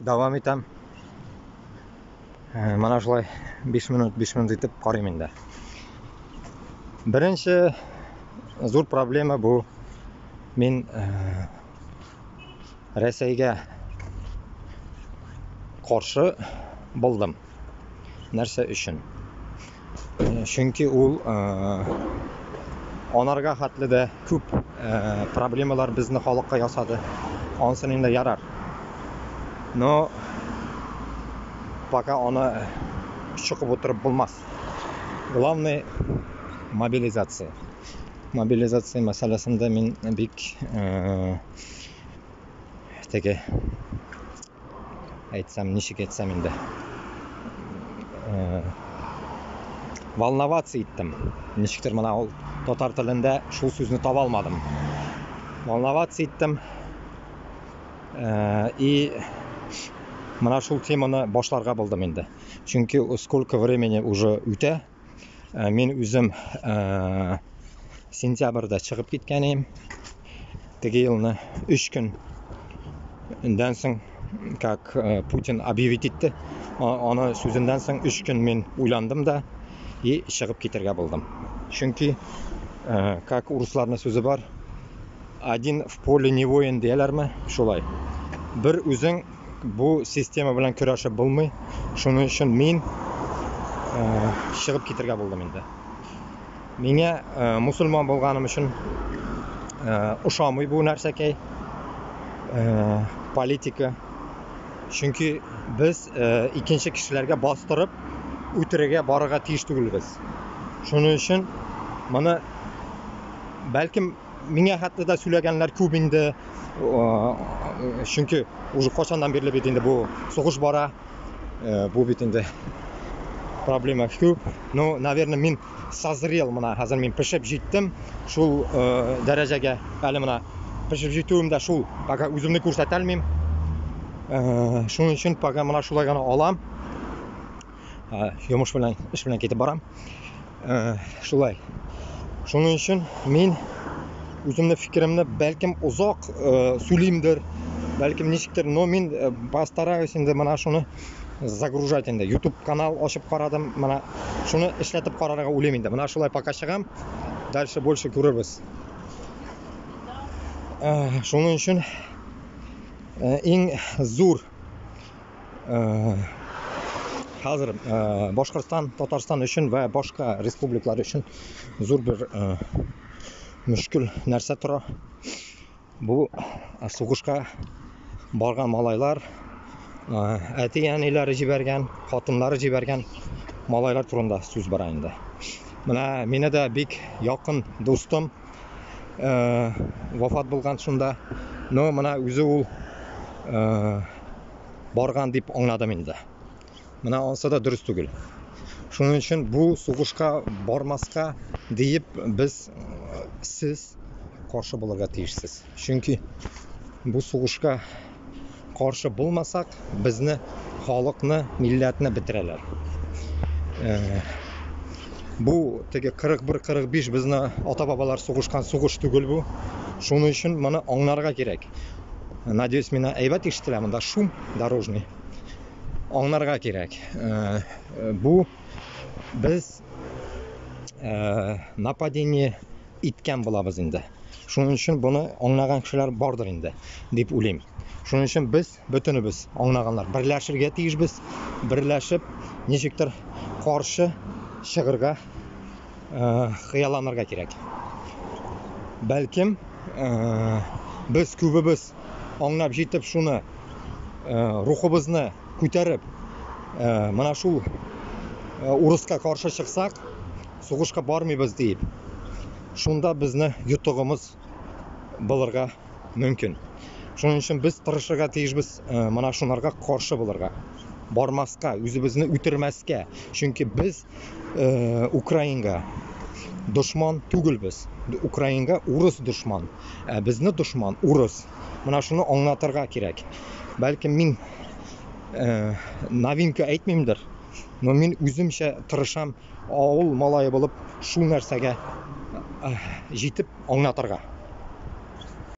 Дәвам итәм. Менә шулай 5 минут, 5 минут итеп карыйм инде. Беренче зур проблема бу мин Рәсәйгә каршы булдым. Нәрсә өчен? Чөнки ул анарга хәтле дә күп проблемалар безне халыкка ясады. Ансын инде ярар. Но пока аны чокып утырып булмас. Главный мобилизация. Мобилизация мәсьәләсендә мин бик теге әйтсәм, ничек әйтсәм инде, волноваться иттем. Ничектер менә ул татар телендә шул сүзне таба алмадым. Волноваться иттем. И менә шул теманы башларга булдым инде. Чөнки сколько времени уже үтә. Мин үзем сентябрьдә чыгып киткән идем. Теге елны 3 көн дән соң, как Путин объявить итте, аны сүзеннән соң 3 көн мин уйландым да и чыгып китәргә булдым. Чөнки, как урысларның сүзе бар, один в поле не воин дияләрме? Шулай. Бер үзең бу система белән көрәшеп булмый. Шуның өчен мин чыгып китәргә булдым инде. Миңа мусульман булганым өчен ошамый бу нәрсәкәй политика. Чөнки без икенче кешеләргә бастырып үтерергә барырга тиеш түгелбез. Шуның өчен моны бәлкем миңа хәтле дә сөйләгәннәр күп инде. Чөнки уже кайчаннан бирле бит инде бу сугыш бара. Бу бит инде проблема күп. Ну, наверное, мин созрел менә хәзер мин пешеп җиттем шул дәрәҗәгә. Әле менә пешеп җитүем дә шул, пока үземне күрсәтә алмыйм. Шуның өчен пока менә шулай гына алам. Йомыш белән, эш белән китеп барам. Шулай. Шуның өчен мин үземне фикеремне бәлкем озак сөйлимдер, бәлкем ничектер, но мин постараюсь инде менә шуны загружать инде. YouTube канал ачып карадым, менә шуны эшләтеп карарга уйлыйм инде. Менә шулай пока чыгам. Дальше больше күрербез. Шуның өчен иң зур Хәзер Башкортстан, Татарстан өчен вә башка республикалар өчен зур бер мөшкел нәрсә тора. Бу сугышка барган малайлар, әти-әниләре җибәргән, хатыннары җибәргән малайлар турында сүз бара инде. Менә мине дә бик якын дустым вафат булган шунда. Но менә үзе ул барган дип аңладым инде. Менә ансы да дөрес түгел. Шуның өчен бу сугышка бармаска диеп без сез каршы булырга тиешсез. Чөнки бу сугышка каршы булмасак, безне халыкны, милләтне бетерәләр. Бу теге 41-45 безне ата-бабалар сугышкан сугыш түгел бу. Шуның өчен моны аңларга кирәк. Надеюсь, мина әйбәт ишетелә, монда шум дорожный. Аңларга кирәк. Бу без нападение иткән булабыз инде. Шуның өчен буны аңлаган кешеләр бардыр инде, дип уйлыйм. Шуның өчен без бөтенебез аңлаганнар берләшергә тиешбез. Берләшеп, ничектер каршы чыгырга, хыялланырга кирәк. Бәлкем, без күбебез аңлап җитеп шуны рухыбызны күтәреп, менә шул урыска каршы чыксак, сугышка бармыйбыз диеп, шунда безне йотыгымыз булырга мөмкин. Шуның өчен без тырышырга тиешбез менә шунарга каршы булырга, бармаска, үзебезне үтермәскә. Чөнки без Украинга дошман түгелбез. Украинга урыс дошман. Ә безне дошман урыс. Менә шуны аңлатырга кирәк. Бәлкем мин новинка әйтмимдер, но мин үземчә тырышам авыл малае булып шул нәрсәгә җитеп аңлатырга.